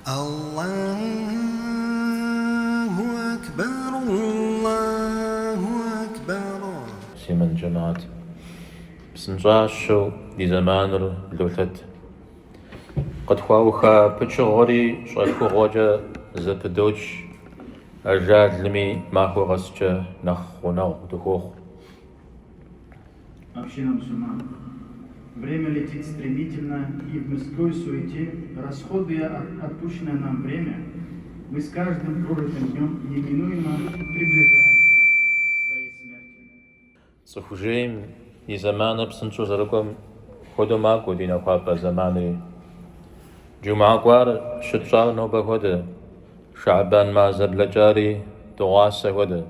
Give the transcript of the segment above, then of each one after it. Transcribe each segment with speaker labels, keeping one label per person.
Speaker 1: Аллаху акбар, Аллаху акбар.
Speaker 2: Муслъымэн жэмыхьэт, псынщӏащэу ди зэманыр блолъэт. Къытхуауха пычыгъуэри щӏэхыгъуэкӏэ зэпыдоч, ажалми махуэ къэскӏэ нэхъ гъунэгъу дыхуохъу.
Speaker 3: Община мусульман. Время летит стремительно, и в мирской суете, расходуя отпущенное нам время, мы с каждым прожитым днем неминуемо приближаемся к своей смерти.
Speaker 2: Цӏыху жейм и зэманыр псынщӏэу зэрыкӏуэм хуэдэу макӏуэ ди нахуапӏэ зэманри. Джумгьэ кӏуар щытщӏар нобэ хуэдэ, Шэӏбан мазэ блэкӏари дыгъуасэ хуэдэ.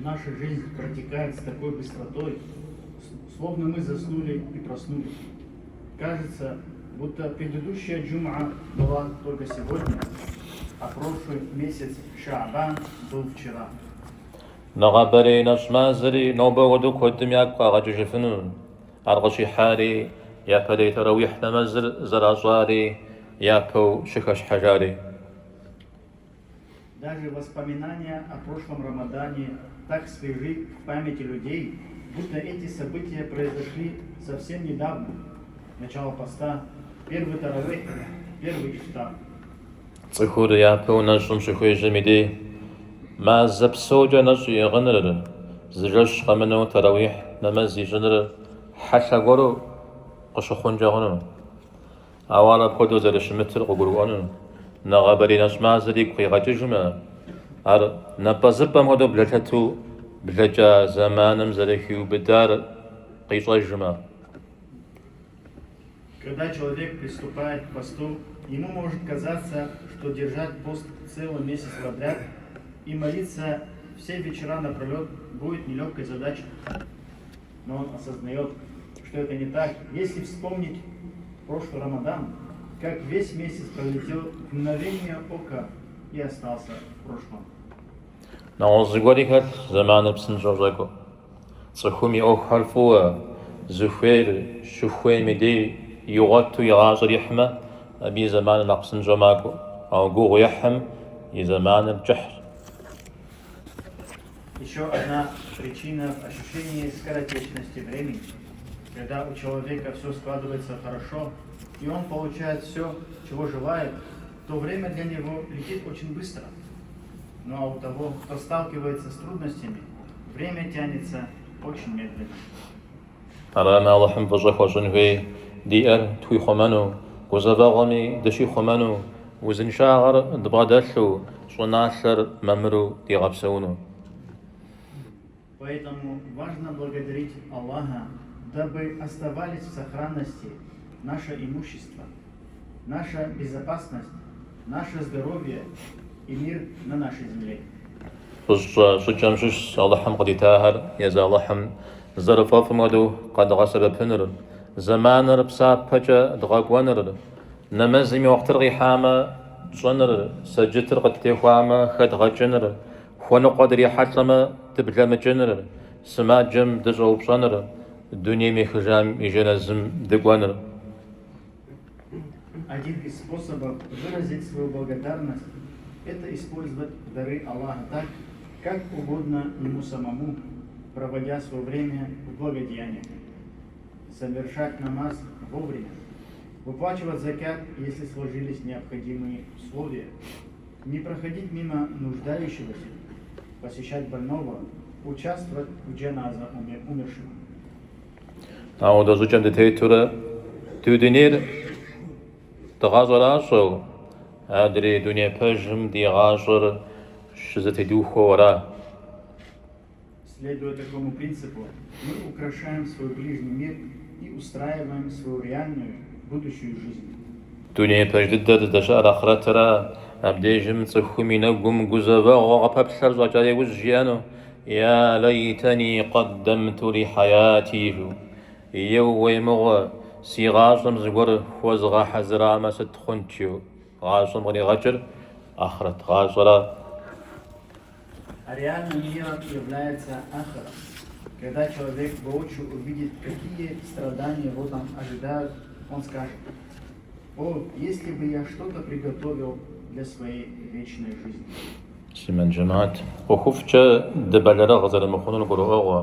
Speaker 3: Наша жизнь протекает с такой быстротой, словно мы заснули и проснулись. Кажется, будто предыдущая джум'a была только сегодня, а прошлый месяц Шаабан был вчера.
Speaker 2: Нэгъабэрей нэщӏ мазэри нобэ хуэдэу куэдым ягу къагъэкӏыжыфыну, ар къыщихьари, япэрей тэрауихь нэмэзыр зэращӏари, япэу щыхэщхьэжари.
Speaker 3: Даже воспоминания о прошлом Рамадане так свежи в памяти людей, будто эти события произошли совсем недавно. Начало поста, первый таравих, первый ифтар.
Speaker 2: Цӏыхур япэу нэщӏым щыхуежьэм и дей мазэ псокӏэ нэщӏ иӏыгъыныр, зы жэщ къэмынэу тэрауихь нэмэз ищӏыныр хьэлъэ гуэру къыщыхъункӏэ хъуну. Ауэ ар апхуэдэу зэрыщымытыр къыгурыӏуэну, нэгъабэрей нэщӏ мазэр игу къигъэкӏыжмэ, ар напӏэзыпӏэм хуэдэу блэлъэту блэкӏа зэманым зэрыхиубыдар къищӏэжмэ.
Speaker 3: Когда человек приступает к посту, ему может казаться, что держать пост целый месяц подряд и молиться все вечера напролет будет нелегкой задачей. Но он осознает, что это не так. Если вспомнить прошлый Рамадан, как весь месяц пролетел в мгновение ока и остался в прошлом.
Speaker 2: Нэгъуэщӏ зыгуэри хэлъщ зэманыр псынщӏэу щӏэкӏуэм. Цӏыхум и ӏуэхухэр фӏыуэ, зыхуейр щыхуейм и дей игъуэту и гъащӏэр ихьмэ, абы и зэманыр нэхъ псынщӏэу макӏуэ. Ауэ гугъу ехьым и зэманыр кӏыхьщ.
Speaker 3: Еще одна причина в ощущении скоротечности времени. Когда у человека все складывается хорошо, и он получает все, чего желает, то время для него летит очень быстро. Ну а у того, кто сталкивается с трудностями, время тянется очень медленно.
Speaker 2: Арами, Алыхьым фӏыщӏэ хуэщӏын хуей диӏэр тхуихъумэну, гузэвэгъуэми дыщихъумэну, узыншагъэр дбгъэдэлъу, щӏыналъэр мамыру дигъэпсэуну.
Speaker 3: Поэтому важно благодарить Аллаха, дабы оставались в сохранности наше имущество, наша безопасность, наше здоровье и мир на нашей земле.
Speaker 2: Фӏыщӏэ щӏыкӏэм щыщщ Алыхьым къыдитахэр езы Алыхьым зэрыфӏэфӏым хуэдэу къэдгъэсэбэпыныр, зэманыр псапэкӏэ дгъэкӏуэныр, нэмэзым и уэхътыр къихьамэ тщӏыныр, сэджытыр къыттехуамэ хэдгъэкӏыныр, хуэныкъуэ дрихьэлӏэмэ дыблэмыкӏыныр, сымаджэм дыщӏэупщӏэныр, дунейм ехыжам и жэнэзым дыкӏуэныр.
Speaker 3: Один из способов выразить свою благодарность – это использовать дары Аллаха так, как угодно ему самому, проводя свое время в благодеяниях. Совершать намаз вовремя, выплачивать закят, если сложились необходимые условия, не проходить мимо нуждающегося, посещать больного, участвовать в джаназа умершего.
Speaker 2: Ауэдэ щӏыкӏэм дытетурэ ди дунейр дгъэщӏэращӏэу, адрей дуней пэжым ди гъащӏэр щызэтедухуэу ара?
Speaker 3: Следуя такому принципу, мы украшаем свой ближний мир и устраиваем свою реальную будущую жизнь.
Speaker 2: Дуней пэж дыдэр здэщыӏэр ахърэтыра, абдежым цӏыхум и нэгум гузэвэгъуэ къыпэплъэр щӏэкӏа иужь жиӏэну, Я лэйтэни къэддэмту ли хьэяти жиӏэу. Еууей мыгъуэ, си гъащӏэм зыгуэр хуэзгъэхьэзырамэ сыт хъунт жиӏэу. Гъащӏэм къригъэкӏыр ахърэт гъащӏэра.
Speaker 3: А реальным миром является ахира. Когда человек воочию увидит, какие страдания его там ожидают, он скажет. О, если бы я что-то приготовил для своей вечной жизни!
Speaker 2: Муслъымэн жэмыхьэт, ӏуэхуфӏкӏэ дыбэлэрыгъ зэрымыхъунур гурыӏуэгъуэ,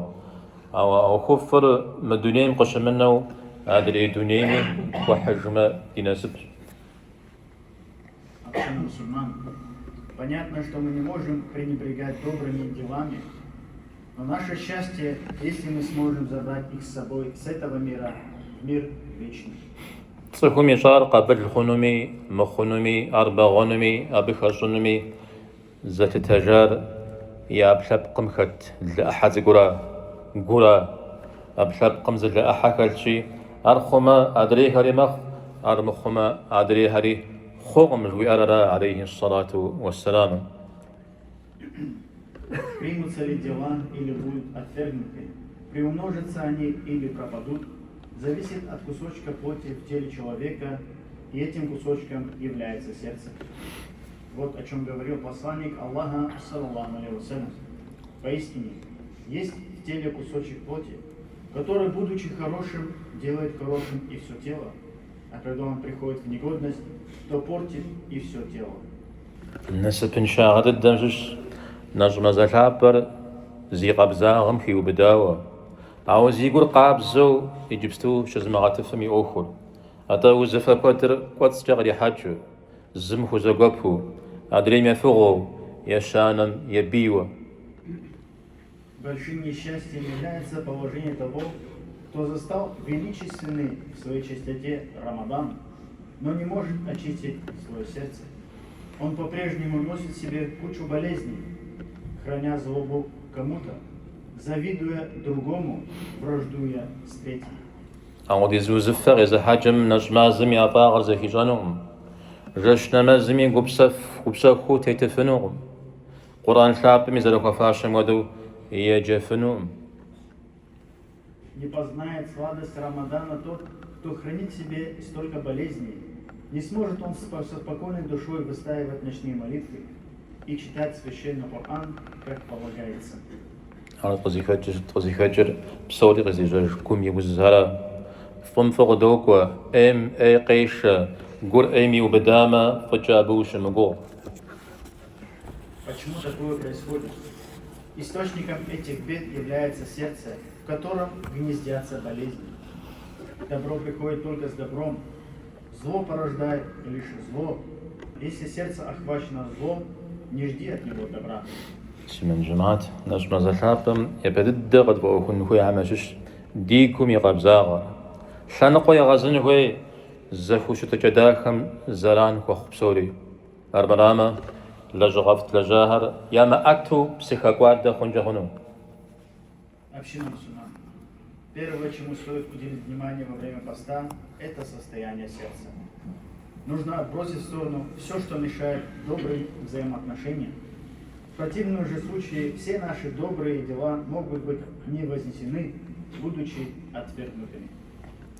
Speaker 2: ауэ а ӏуэхуфӏыр мы дунейм къыщымынэу адрей дунейми тхуэхьыжмэ ди насыпщ.
Speaker 3: Община мусульман. Понятно, что мы не можем пренебрегать добрыми делами, но наше счастье, если мы сможем забрать их с собой с этого мира в мир вечный.
Speaker 2: Цӏыхум ищӏар къабыл хъунуми, мыхъунуми, ар бэгъуэнуми, абы хэщӏынуми зэлъытэжар и ӏэпкълъэпкъым хэт лы ӏыхьэ цӏыкӏура, гура. ӏэпкълъэпкъым зы лы ӏыхьэ хэлъщи, ар хъумэ, адрейхэри мэхъу, ар мыхъумэ, адрейхэри хъукъым, жыхуиӏэр ара, алейхи ссалату уэсселам.
Speaker 3: Примутся ли дела или будут отвергнуты, приумножатся они или пропадут, зависит от кусочка плоти в теле человека, и этим кусочком является сердце. Вот о чем говорил посланник Аллаха, саллаллаху алейхи вассалям. Поистине, есть в теле кусочек плоти, который, будучи хорошим, делает хорошим и все тело, а когда он приходит в негодность, то портит и все тело.
Speaker 2: Насыпыншагъэ дыдэм щыщ нэщӏ мазэ лъапӏэр зи къабзагъэм хиубыдауэ, ауэ зи гур къабзэу иджыпсту щызымыгъэтыфым и ӏуэхур. Атӏэ узыфэ куэдыр кӏуэцӏкӏэ кърихьэкӏыу, зым хузэгуэпу, адрейм ефыгъуэу, ещанэм ебийуэ.
Speaker 3: Большим несчастьем является положение того, кто застал величественный в своей чистоте Рамадан, но не может очистить свое сердце. Он по-прежнему носит в себе кучу болезней, храня злобу кому-то, завидуя другому, враждуя с третьим.
Speaker 2: Апхуэдиз узыфэ къезыхьэкӏым нэщӏ мазэм и ӏэфӏагъыр зэхищӏэнукъым, жэщ нэмэзми гупсэхуу тетыфынукъым, Къурӏэн лъапӏэми зэрыхуэфащэм хуэдэу еджэфынукъым.
Speaker 3: Не познает сладость Рамадана тот, кто хранит в себе столько болезней. Не сможет он со спокойной душой выстаивать ночные молитвы и читать священный Коран, как полагается.
Speaker 2: Ар къызыхэкӏыр сыт? Къызыхэкӏыр псори къыздежьэж гум и узхэрэ. Фӏым фӏы къыдокӏуэ, ӏейм ӏей къешэ, гур ӏейм иубыдамэ, фӏыкӏэ абы ущымыгугъ.
Speaker 3: Почему такое происходит? Источником этих бед является сердце, в котором гнездятся болезни. Добро приходит только с добром, зло порождает лишь зло. Если сердце охвачено злом, не жди от него добра.
Speaker 2: Муслъымэн жэмыхьэт, нэщӏ мазэ лъапӏэм япэ дыдэ къытфӏэӏуэхун хуейхэм ящыщ ди гум и къабзагъэр. Лъэныкъуэ егъэзын хуей зэхущытыкӏэ дахэм зэран хуэхъу псори. Армырамэ, лэжьыгъэфӏ длэжьахэр ямыӏэту псыхэкӏуадэ хъункӏэ хъуну.
Speaker 3: Община мусульман. Первое, чему стоит уделить внимание во время поста, это состояние сердца. Нужно отбросить в сторону все, что мешает добрым взаимоотношениям. В противном же случае все наши добрые дела могут быть не вознесены, будучи отвергнутыми.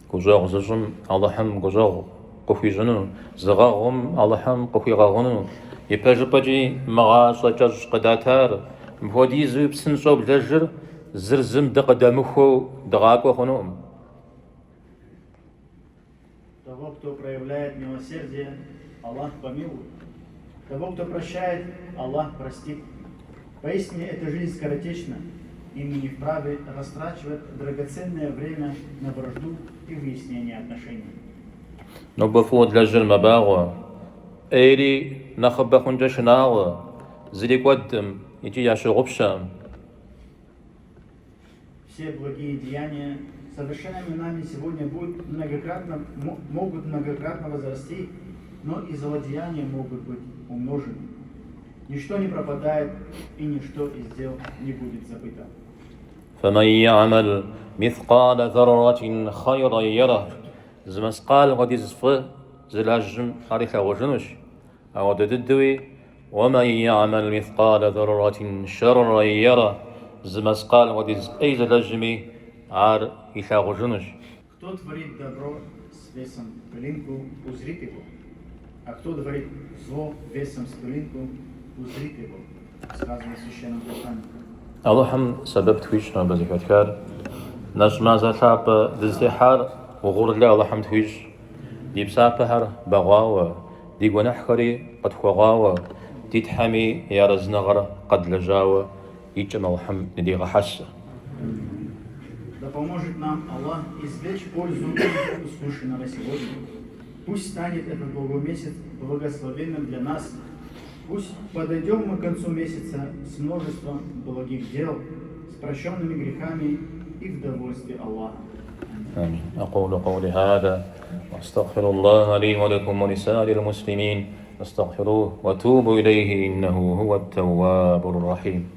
Speaker 2: Гущӏэгъу зыщӏым Алыхьым гущӏэгъу къыхуищӏыну, зыгъэгъум Алыхьым къыхуигъэгъуну, ипэжыпӏэкӏи мы гъащӏэ кӏэщӏ къыдатар, мыпхуэдизуи псынщӏэу блэжыр зыр зым дыкъыдэмыхуэу дгъакӏуэ хъунукъым.
Speaker 3: Того, кто проявляет милосердие, Аллах помилует. Того, кто прощает, Аллах простит. Поистине, эта жизнь скоротечна, и мы не вправе растрачивать драгоценное время на вражду и выяснение отношений.
Speaker 2: Нобэ фӏыуэ длэжьыр мэбагъуэ, ӏейри нэхъыбэ хъункӏэ шынагъуэ, зыри кӏуэдкъым икӏи ящыгъупщэкъым.
Speaker 3: Все благие деяния, совершаемые нами сегодня, будут многократно, могут многократно возрасти, но и злодеяния могут быть умножены. Ничто не пропадает и ничто из дел не будет забыто.
Speaker 2: Фэмэн йэгьмэл мисъкъалэ зэррэтин хъайрэн ерэхь. Зы мэскъал хуэдиз фӏы зылэжьым ар илъагъужынущ. Ауэдэ дыдэуи, уэмэн йэгьмэл мисъкъалэ зэррэтин шэррэн ерэхь. Зы мэскъал хуэдиз ӏей зылэжьми ар илъагъужынущ.
Speaker 3: Кто творит добро с весом в пылинку, узрит его, а кто творит зло весом с пылинку, узрит его, сказано в Священном Писании.
Speaker 2: Алыхьым сэбэп тхуищӏ нобэ зэхэтхар. Нэщӏ мазэ лъапӏэ дызытехьар угъурлы Алыхьым тхуищӏ. Ди псапэхэр бэгъуауэ, ди гуэныхьхэри къытхуэгъуауэ, ди Тхьэми и арэзыныгъэр къэдлэжьауэ и кӏэм Алыхьым ныдигъэхьэсэ.
Speaker 3: Да поможет нам Аллах извлечь пользу из услышанного сегодня. Пусть станет этот благой месяц благословенным для нас. Пусть подойдем мы к концу месяца с множеством благих дел, с прощенными грехами и в довольстве Аллаха.
Speaker 2: آمين. أقول قولي هذا وأستغفر الله لي ولكم ولسائر المسلمين فاستغفروه وتوبوا إليه إنه هو التواب الرحيم.